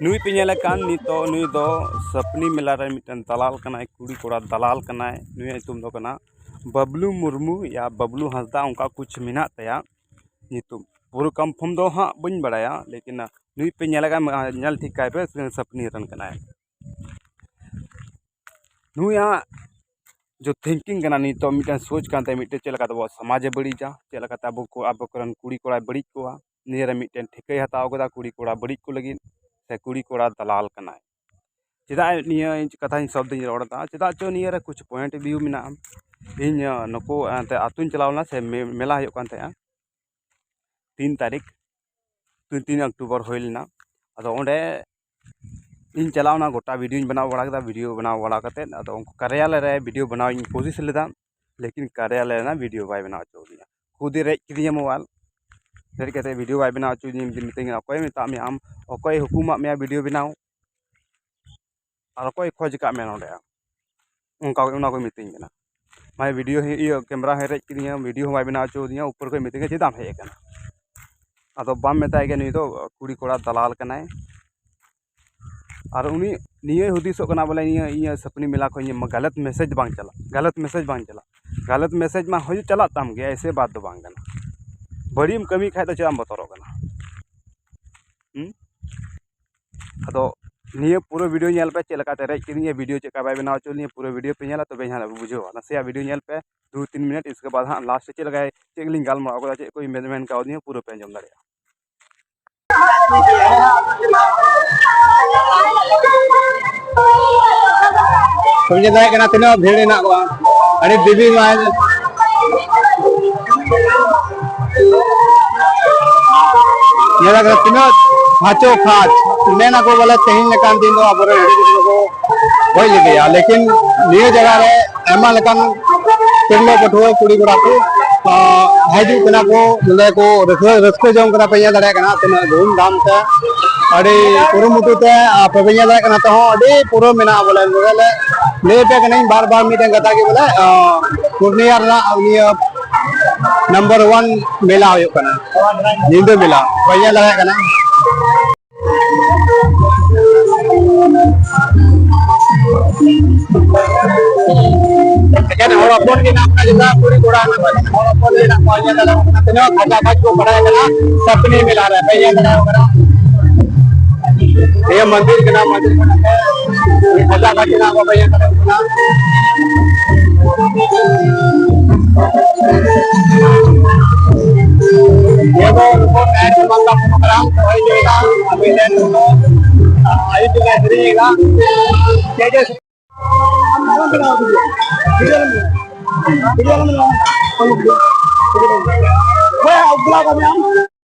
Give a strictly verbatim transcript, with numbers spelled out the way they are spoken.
ᱱᱩᱭ ᱯᱮ ᱧᱮᱞᱮ ᱠᱟᱱ ᱱᱤᱛᱚᱜ, ᱱᱩᱭ ᱫᱚ ᱥᱟᱯᱱᱤ ᱢᱮᱞᱟ ᱨᱮ ᱢᱤᱫᱴᱮᱱ ᱫᱟᱞᱟᱞ ᱠᱟᱱᱟᱭ, ᱠᱩᱲᱤ ᱠᱚᱲᱟ ᱫᱟᱞᱟᱞ ᱠᱟᱱᱟᱭ᱾ ᱱᱩᱭᱟᱜ ᱧᱩᱛᱩᱢ ᱫᱚ ᱠᱟᱱᱟ ᱵᱟᱵᱞᱩ ᱢᱩᱨᱢᱩ ᱭᱟ ᱵᱟᱵᱞᱩ ᱦᱟᱸᱥᱫᱟ, ᱚᱱᱠᱟ ᱠᱩᱪ ᱢᱮᱱᱟᱜ ᱛᱟᱭᱟ ᱧᱩᱛᱩᱢ᱾ ᱯᱩᱨᱟᱹ ᱠᱚᱱᱯᱷᱟᱨᱢ ᱫᱚ ᱦᱟᱸᱜ ᱵᱟᱹᱧ ᱵᱟᱲᱟᱭᱟ, ᱞᱮᱠᱤᱱ ᱱᱩᱭ ᱯᱮ ᱧᱮᱞᱮ ᱠᱟᱱ, ᱧᱮᱞ ᱴᱷᱤᱠ ᱠᱟᱭ ᱯᱮ, ᱥᱟᱯᱱᱤ ᱨᱮᱱ ᱠᱟᱱᱟᱭ᱾ ᱱᱩᱭᱟᱜ ᱡᱚ ᱛᱷᱤᱝᱠᱤᱝ ᱠᱟᱱᱟ, ᱱᱤᱛᱚᱜ ᱢᱤᱫᱴᱮᱱ ᱥᱳᱪ ᱠᱟᱱ ᱛᱟᱭᱟ, ᱢᱤᱫᱴᱮᱱ ᱪᱮᱫ ᱞᱮᱠᱟᱛᱮ ᱟᱵᱚᱣᱟᱜ ᱥᱚᱢᱟᱡᱽ ᱮ ᱵᱟᱹᱲᱤᱡᱟ, ᱪᱮᱫ ᱞᱮᱠᱟᱛᱮ ᱟᱵᱚ ᱠᱚ, ᱟᱵᱚ ᱠᱚᱨᱮᱱ ᱠᱩᱲᱤ ᱠᱚᱲᱟᱭ ᱵᱟᱹᱲᱤᱡ ᱠᱚᱣᱟ᱾ ᱱᱤᱭᱟᱹ ᱨᱮ ᱢᱤᱫᱴᱮᱱ ᱴᱷᱤᱠᱟᱹᱭ ᱦᱟᱛᱟᱣ ᱠᱟᱫᱟ ᱠᱩᱲᱤ ᱠᱚᱲᱟ ᱵᱟᱹᱲᱤᱡ ᱠᱚ ᱞᱟᱹᱜᱤᱫ, ᱥᱮ ᱠᱩᱲᱤ ᱠᱚᱲᱟ ᱫᱟᱞᱟᱞ ᱠᱟᱱᱟᱭ᱾ ᱪᱮᱫᱟᱜ ᱱᱤᱭᱟᱹ ᱠᱟᱛᱷᱟᱧ ᱥᱚᱵᱫᱚᱧ ᱨᱚᱲ ᱮᱫᱟ? ᱪᱮᱫᱟᱜ ᱪᱚ ᱱᱤᱭᱟᱹ ᱨᱮ ᱠᱩᱪ ᱯᱚᱭᱮᱱᱴ ᱵᱷᱤᱭᱩ ᱢᱮᱱᱟᱜᱼᱟ᱾ ᱤᱧ, ᱟᱸ, ᱱᱩᱠᱩ, ᱮᱱᱛᱮ, ᱟᱹᱛᱩᱧ ᱪᱟᱞᱟᱣ ᱞᱮᱱᱟ, ᱥᱮ ᱢᱮ-, ᱢᱮᱞᱟ ᱦᱩᱭᱩᱜ ᱠᱟᱱ ᱛᱟᱦᱮᱸᱜᱼᱟ ᱛᱤᱱ ᱛᱟᱹᱨᱤᱠᱷ, ᱛᱤᱱ, ᱛᱤᱱ ᱚᱠᱴᱳᱵᱚᱨ ᱦᱩᱭ ᱞᱮᱱᱟ᱾ ᱟᱫᱚ ᱚᱸᱰᱮ ᱤᱧ ᱪᱟᱞᱟᱣᱱᱟ, ᱜᱚᱴᱟ ᱵᱷᱤᱰᱤᱭᱳᱧ ᱵᱮᱱᱟᱣ ᱵᱟᱲᱟ ᱠᱮᱫᱟ᱾ ᱵᱷᱤᱰᱤᱭᱳ ᱵᱮᱱᱟᱣ ᱵᱟᱲᱟ ᱠᱟᱛᱮᱫ ᱟᱫᱚ ᱩᱱᱠᱩ ᱠᱟᱨᱭᱟᱞᱚᱭ ᱨᱮ ᱵᱷᱤᱰᱤᱭᱳ ᱵᱮᱱᱟᱣ ᱤᱧ ᱠᱳᱥᱤᱥ ᱞᱮᱫᱟ, ᱞᱮᱠᱤᱱ ᱠᱟᱨᱭᱟᱞᱚᱭ ᱨᱮᱱᱟᱜ ᱵᱷᱤᱰᱤᱭᱳ ᱵᱟᱭ ᱵᱮᱱᱟᱣ ᱦᱚᱪᱚ ᱟᱹᱫᱤᱧᱟ᱾ ᱠᱷᱩᱫ ᱮ ᱨᱮᱡ ᱠᱤᱫᱤᱧᱟ ᱢᱳᱵᱟᱭᱤᱞ, ᱨᱮᱡ ᱠᱟᱛᱮᱫ ᱵᱷᱤᱰᱤᱭᱳ ᱵᱟᱭ ᱵᱮᱱᱟᱣ ᱦᱚᱪᱚ ᱟᱹᱫᱤᱧᱟ᱾ ᱢᱤᱛᱟᱹᱧ ᱠᱟᱱᱟ, "ᱚᱠᱚᱭᱮ ᱢᱮᱛᱟᱜ ᱢᱮᱭᱟ ᱟᱢ? ᱚᱠᱚᱭ ᱦᱩᱠᱩᱢᱟᱜ ᱢᱮᱭᱟ ᱵᱷᱤᱰᱤᱭᱳ ᱵᱮᱱᱟᱣ? ᱟᱨ ᱚᱠᱚᱭ ᱠᱷᱚᱡᱽ ᱟᱠᱟᱫ ᱢᱮᱭᱟ ᱱᱚᱰᱮ ᱟᱢ?" ᱚᱱᱠᱟ, ᱚᱱᱟ ᱠᱚᱭ ᱢᱤᱛᱟᱹᱧ ᱠᱟᱱᱟ᱾ ᱢᱟᱱᱮ ᱵᱷᱤᱰᱤᱭᱳ ᱦᱚᱸ, ᱤᱭᱟᱹ, ᱠᱮᱢᱮᱨᱟ ᱦᱚᱸᱭ ᱨᱮᱡ ᱠᱤᱫᱤᱧᱟ, ᱵᱷᱤᱰᱤᱭᱳ ᱦᱚᱸ ᱵᱟᱭ ᱵᱮᱱᱟᱣ ᱦᱚᱪᱚ ᱟᱹᱫᱤᱧᱟ, ᱩᱯᱚᱨ ᱠᱷᱚᱡ ᱢᱤᱛᱟᱹᱧ ᱠᱟᱱᱟ, "ᱪᱮᱫᱟᱜ ᱮᱢ ᱦᱮᱡ ᱟᱠᱟᱱᱟ?" ᱟᱫᱚ ᱵᱟᱢ ᱢᱮᱛᱟᱭ ᱜᱮᱭᱟ, ᱱᱩᱭ ᱫᱚ ᱠᱩᱲᱤ ᱠᱚᱲᱟ ᱫᱟᱞᱟᱞ ᱠᱟᱱᱟᱭ᱾ ᱟᱨ ᱩᱱᱤ ᱱᱤᱭᱟᱹᱭ ᱦᱩᱫᱤᱥᱚᱜ ᱠᱟᱱᱟ ᱵᱚᱞᱮ, ᱱᱤᱭᱟᱹ, ᱤᱧᱟᱹᱜ ᱥᱟᱯᱱᱤ ᱢᱮᱞᱟ ᱠᱷᱚᱱ ᱤᱧᱟᱹᱜ ᱜᱟᱞᱟᱛ ᱢᱮᱥᱮᱡᱽ ᱵᱟᱝ ᱪᱟᱞᱟᱜ, ᱜᱟᱞᱟᱛ ᱢᱮᱥᱮᱡᱽ ᱵᱟᱝ ᱪᱟᱞᱟᱜ᱾ ᱜᱟᱞᱟᱛ ᱢᱮᱥᱮᱡᱽ ᱢᱟ ᱦᱩᱭᱩᱜ, ᱪᱟᱞᱟᱜ ᱛᱟᱢ ᱜᱮᱭᱟ, ᱮᱭᱥᱮ ᱵᱟᱫ ᱫᱚ ᱵᱟᱝ ᱠᱟᱱᱟ᱾ ᱵᱟᱹᱲᱤᱡ ᱮᱢ ᱠᱟᱹᱢᱤ ᱠᱷᱟᱡ ᱫᱚ ᱪᱮᱫᱟᱜ ᱮᱢ ᱵᱚᱛᱚᱨᱚᱜ ᱠᱟᱱᱟ? ᱦᱩᱸ? ᱟᱫᱚ ᱱᱤᱭᱟᱹ ᱯᱩᱨᱟᱹ ᱵᱷᱤᱰᱤᱭᱳ ᱧᱮᱞ ᱯᱮ, ᱪᱮᱫ ᱞᱮᱠᱟᱛᱮ ᱨᱮᱡ ᱠᱤᱫᱤᱧᱟ, ᱵᱷᱤᱰᱤᱭᱳ ᱪᱮᱫ ᱞᱮᱠᱟ ᱵᱟᱭ ᱵᱮᱱᱟᱣ ᱦᱚᱪᱚ ᱞᱤᱧᱟ, ᱯᱩᱨᱟᱹ ᱵᱷᱤᱰᱤᱭᱳ ᱯᱮ ᱧᱮᱞᱟ, ᱛᱚᱵᱮ ᱦᱟᱸᱜ ᱵᱩᱡᱷᱟᱹᱣᱟ᱾ ᱱᱟᱥᱮᱭᱟᱜ ᱵᱷᱤᱰᱤᱭᱳ ᱧᱮᱞ ᱯᱮ, ᱫᱩ ᱛᱤᱱ ᱢᱤᱱᱤᱴ, ᱤᱥᱠᱮ ᱵᱟᱫ ᱦᱟᱸᱜ ᱞᱟᱥᱴ ᱨᱮ ᱪᱮᱫ ᱞᱮᱠᱟᱭ, ᱪᱮᱫ ᱞᱤᱧ ᱜᱟᱞᱢᱟᱨᱟᱣ ᱠᱟᱫᱟ, ᱪᱮᱫ ᱠᱚᱧ ᱢᱮᱱ, ᱢᱮᱱ ᱠᱟᱣᱫᱤᱧᱟ, ᱯᱩᱨᱟᱹ ᱯᱮ ᱟᱸᱡᱚᱢ ᱫᱟᱲᱮᱭᱟᱜᱼᱟ᱾ ᱥᱚᱢᱡᱷᱟᱹᱣ ᱫᱟᱲᱮᱭᱟᱜ ᱠᱟᱱᱟ ᱛᱤᱱᱟᱹᱜ ᱵᱷᱤᱲ ᱦᱮᱱᱟᱜ ᱠᱚᱣᱟ᱾ ᱟᱹᱰᱤ ᱫᱮᱵᱤ ᱢᱟᱭ ᱧᱮᱞ ᱠᱟᱱᱟ ᱛᱤᱱᱟᱹᱜ ᱯᱷᱟᱪᱚ ᱯᱷᱟᱪ᱾ ᱢᱮᱱ ᱟᱠᱚ ᱵᱚᱞᱮ ᱛᱮᱦᱮᱧ ᱞᱮᱠᱟᱱ ᱫᱤᱱ ᱫᱚ ᱟᱵᱚᱨᱮᱱ ᱦᱤᱲᱤᱧ ᱠᱚ ᱜᱚᱡ ᱞᱮᱫᱮᱭᱟ, ᱞᱮᱠᱤᱱ ᱱᱤᱭᱟᱹ ᱡᱟᱭᱜᱟ ᱨᱮ ᱟᱭᱢᱟ ᱞᱮᱠᱟᱱ ᱛᱤᱨᱞᱟᱹ ᱯᱟᱹᱴᱷᱩᱣᱟᱹ ᱠᱩᱲᱤ ᱠᱚᱲᱟ ᱠᱚ, ᱟ, ᱦᱤᱡᱩᱜ ᱠᱟᱱᱟ ᱠᱚ, ᱱᱚᱰᱮ ᱠᱚ ᱨᱟᱹᱥᱠᱟᱹ, ᱨᱟᱹᱥᱠᱟᱹ ᱡᱚᱝ ᱠᱟᱱᱟ ᱯᱮ, ᱧᱮᱞ ᱫᱟᱲᱮᱭᱟᱜ ᱠᱟᱱᱟ ᱛᱤᱱᱟᱹᱜ ᱫᱷᱩᱢᱫᱷᱟᱢ ᱛᱮ᱾ ᱟᱹᱰᱤ ᱠᱩᱨᱩᱢᱩᱴᱩ ᱛᱮ ᱟᱯᱮ ᱯᱮ ᱧᱮᱞ ᱫᱟᱲᱮᱭᱟᱜ ᱠᱟᱱᱟ, ᱛᱮᱦᱚᱸ ᱟᱹᱰᱤ ᱯᱩᱨᱟᱹ ᱢᱮᱱᱟᱜᱼᱟ᱾ ᱵᱚᱞᱮ ᱵᱚᱞᱮ ᱞᱟᱹᱭ ᱟᱯᱮ ᱠᱟᱹᱱᱟᱹᱧ ᱵᱟᱨ ᱵᱟᱨ ᱢᱤᱫᱴᱮᱱ ᱠᱟᱛᱷᱟ ᱜᱮ, ᱵᱚᱞᱮ ᱟᱸ, ᱯᱩᱨᱱᱤᱭᱟ ᱨᱮᱱᱟᱜ ᱱᱤᱭᱟᱹ ᱱᱟᱢᱵᱟᱨ ᱚᱣᱟᱱ ᱢᱮᱞᱟ ᱦᱩᱭᱩᱜ ᱠᱟᱱᱟ, ᱧᱤᱫᱟᱹ ᱢᱮᱞᱟ ᱯᱮ ᱧᱮᱞ ᱫᱟᱲᱮᱭᱟᱜ ᱠᱟᱱᱟ᱾ ᱮᱠᱮᱱ ᱦᱚᱲ ᱦᱚᱯᱚᱱ ᱜᱮ ᱢᱮᱱᱟᱜ ᱠᱚᱣᱟ, ᱡᱚᱛᱚ ᱠᱩᱲᱤ ᱠᱚᱲᱟ ᱦᱮᱱᱟᱜ ᱠᱚᱣᱟ, ᱮᱠᱮᱱ ᱦᱚᱲ ᱦᱚᱯᱚᱱ ᱜᱮ ᱢᱮᱱᱟᱜ ᱠᱚᱣᱟ᱾ ᱧᱮᱞ ᱫᱟᱲᱮᱭᱟᱜ ᱠᱟᱱᱟ ᱛᱤᱱᱟᱹᱜ ᱠᱷᱟᱡᱟ ᱠᱷᱟᱡ ᱠᱚ ᱵᱟᱲᱟᱭ ᱠᱟᱱᱟ ᱥᱟᱯᱱᱤ ᱢᱮᱞᱟ ᱨᱮ, ᱯᱮ ᱧᱮᱞ ᱫᱟᱲᱮᱭᱟᱜ ᱠᱟᱱᱟ᱾ ᱱᱤᱭᱟᱹ ᱢᱚᱱᱫᱤᱨ ᱠᱟᱱᱟ, ᱢᱚᱱᱫᱤᱨ ᱠᱟᱱᱟ, ᱠᱷᱟᱡᱟ ᱠᱷᱟᱡ ᱢᱮᱱᱟᱜ ᱠᱚᱣᱟ, ᱯᱮ ᱧᱮᱞ ᱫᱟᱲᱮᱭᱟᱜ ᱠᱟᱱᱟ᱾ ᱱᱤᱭᱟᱹ ᱫᱚ ᱱᱩᱠᱩ ᱱᱟᱭᱤᱴ ᱢᱟᱞᱞᱟ ᱯᱨᱳᱜᱨᱟᱢ ᱠᱚ ᱦᱩᱭ ᱦᱚᱪᱚᱭᱮᱫᱟ, ᱟᱹᱵᱤᱱ ᱴᱷᱮᱱ ᱱᱩᱠᱩ ᱟᱭᱩ ᱡᱟᱭᱜᱟ ᱦᱤᱨᱤ ᱦᱩᱭᱩᱜᱼᱟ᱾ ᱡᱮ ᱡᱮ